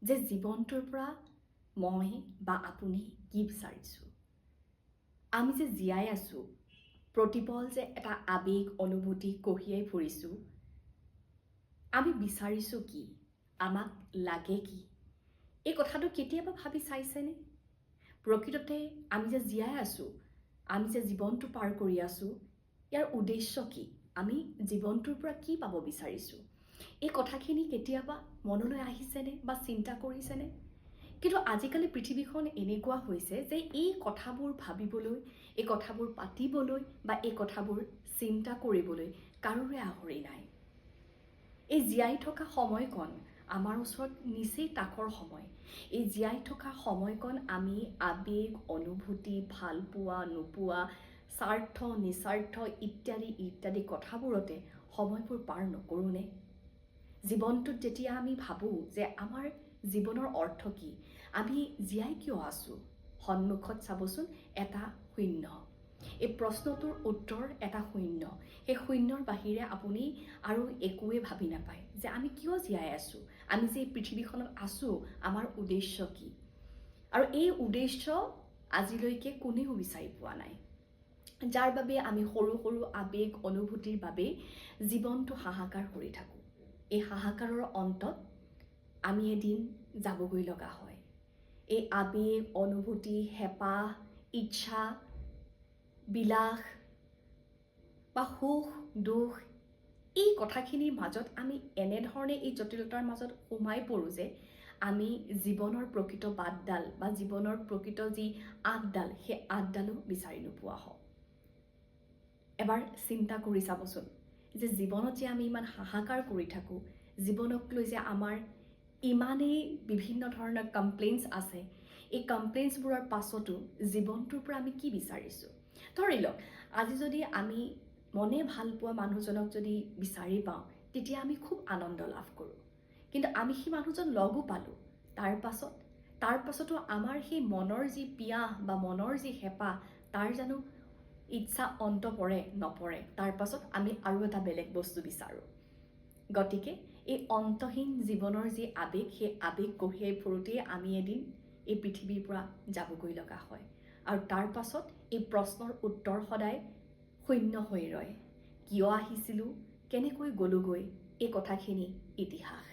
যে জীৱনটোৰ পৰা মই বা আপুনি কি বিচাৰিছোঁ। আমি যে জীয়াই আছোঁ, প্ৰতিপল যে এটা আৱেগ অনুভূতি কঢ়িয়াই ফুৰিছোঁ, আমি বিচাৰিছোঁ কি, আমাক লাগে কি, এই কথাটো কেতিয়াবা ভাবি চাইছেনে? প্ৰকৃততে আমি যে জীয়াই আছোঁ, আমি যে জীৱনটো পাৰ কৰি আছোঁ, ইয়াৰ উদ্দেশ্য কি? আমি জীৱনটোৰ পৰা কি পাব বিচাৰিছোঁ? এই কথাখিনি কেতিয়াবা মনলৈ আহিছেনে বা চিন্তা কৰিছেনে? কিন্তু আজিকালি পৃথিৱীখন এনেকুৱা হৈছে যে এই কথাবোৰ ভাবিবলৈ, এই কথাবোৰ পাতিবলৈ বা এই কথাবোৰ চিন্তা কৰিবলৈ কাৰোৰে আহৰি নাই। এই জীয়াই থকা সময়কণ আমাৰ ওচৰত নিচেই তাকৰ সময়। এই জীয়াই থকা সময়কণ আমি আৱেগ অনুভূতি, ভালপোৱা নোপোৱা, স্বাৰ্থ নিস্বাৰ্থ ইত্যাদি ইত্যাদি কথাবোৰতে সময়বোৰ পাৰ নকৰোঁনে? জীৱনটোত যেতিয়া আমি ভাবোঁ যে আমাৰ জীৱনৰ অৰ্থ কি, আমি জীয়াই কিয় আছোঁ, সন্মুখত চাবচোন এটা শূন্য। এই প্ৰশ্নটোৰ উত্তৰ এটা শূন্য। সেই শূন্যৰ বাহিৰে আপুনি আৰু একোৱেই ভাবি নাপায় যে আমি কিয় জীয়াই আছোঁ, আমি যে এই পৃথিৱীখনত আছোঁ, আমাৰ উদ্দেশ্য কি। আৰু এই উদ্দেশ্য আজিলৈকে কোনেও বিচাৰি পোৱা নাই, যাৰ বাবে আমি সৰু সৰু আৱেগ অনুভূতিৰ বাবেই জীৱনটো হাহাকাৰ কৰি থাকোঁ। এই হাহাকাৰৰ অন্তত আমি এদিন যাবগৈ লগা হয়। এই আৱেগ অনুভূতি, হেঁপাহ, ইচ্ছা, বিলাস বা সুখ দুখ, এই কথাখিনিৰ মাজত আমি এনেধৰণে এই জটিলতাৰ মাজত সোমাই পৰোঁ যে আমি জীৱনৰ প্ৰকৃত বাটডাল বা জীৱনৰ প্ৰকৃত যি আঁতডাল, সেই আঁতডালো বিচাৰি নোপোৱা হওঁ। এবাৰ চিন্তা কৰি চাবচোন যে জীৱনত যে আমি ইমান হাহাকাৰ কৰি থাকোঁ, জীৱনক লৈ যে আমাৰ ইমানেই বিভিন্ন ধৰণৰ কমপ্লেইনছ আছে, এই কমপ্লেইনছবোৰৰ পাছতো জীৱনটোৰ পৰা আমি কি বিচাৰিছোঁ? ধৰি লওক, আজি যদি আমি মনে ভাল পোৱা মানুহজনক যদি বিচাৰি পাওঁ, তেতিয়া আমি খুব আনন্দ লাভ কৰোঁ। কিন্তু আমি সেই মানুহজন লগো পালোঁ, তাৰ পাছতো আমাৰ সেই মনৰ যি পিয়াহ বা মনৰ যি হেঁপাহ, তাৰ জানো ইচ্ছা অন্ত পৰে? নপৰে। তাৰ পাছত আমি আৰু এটা বেলেগ বস্তু বিচাৰোঁ। গতিকে এই অন্তহীন জীৱনৰ যি আৱেগ, সেই আৱেগ কঢ়িয়াই ফুৰোঁতেই আমি এদিন এই পৃথিৱীৰ পৰা যাবগৈ লগা হয়। আৰু তাৰ পাছত এই প্ৰশ্নৰ উত্তৰ সদায় শূন্য হৈ ৰয়। কিয় আহিছিলোঁ, কেনেকৈ গ'লোগৈ, এই কথাখিনি ইতিহাস।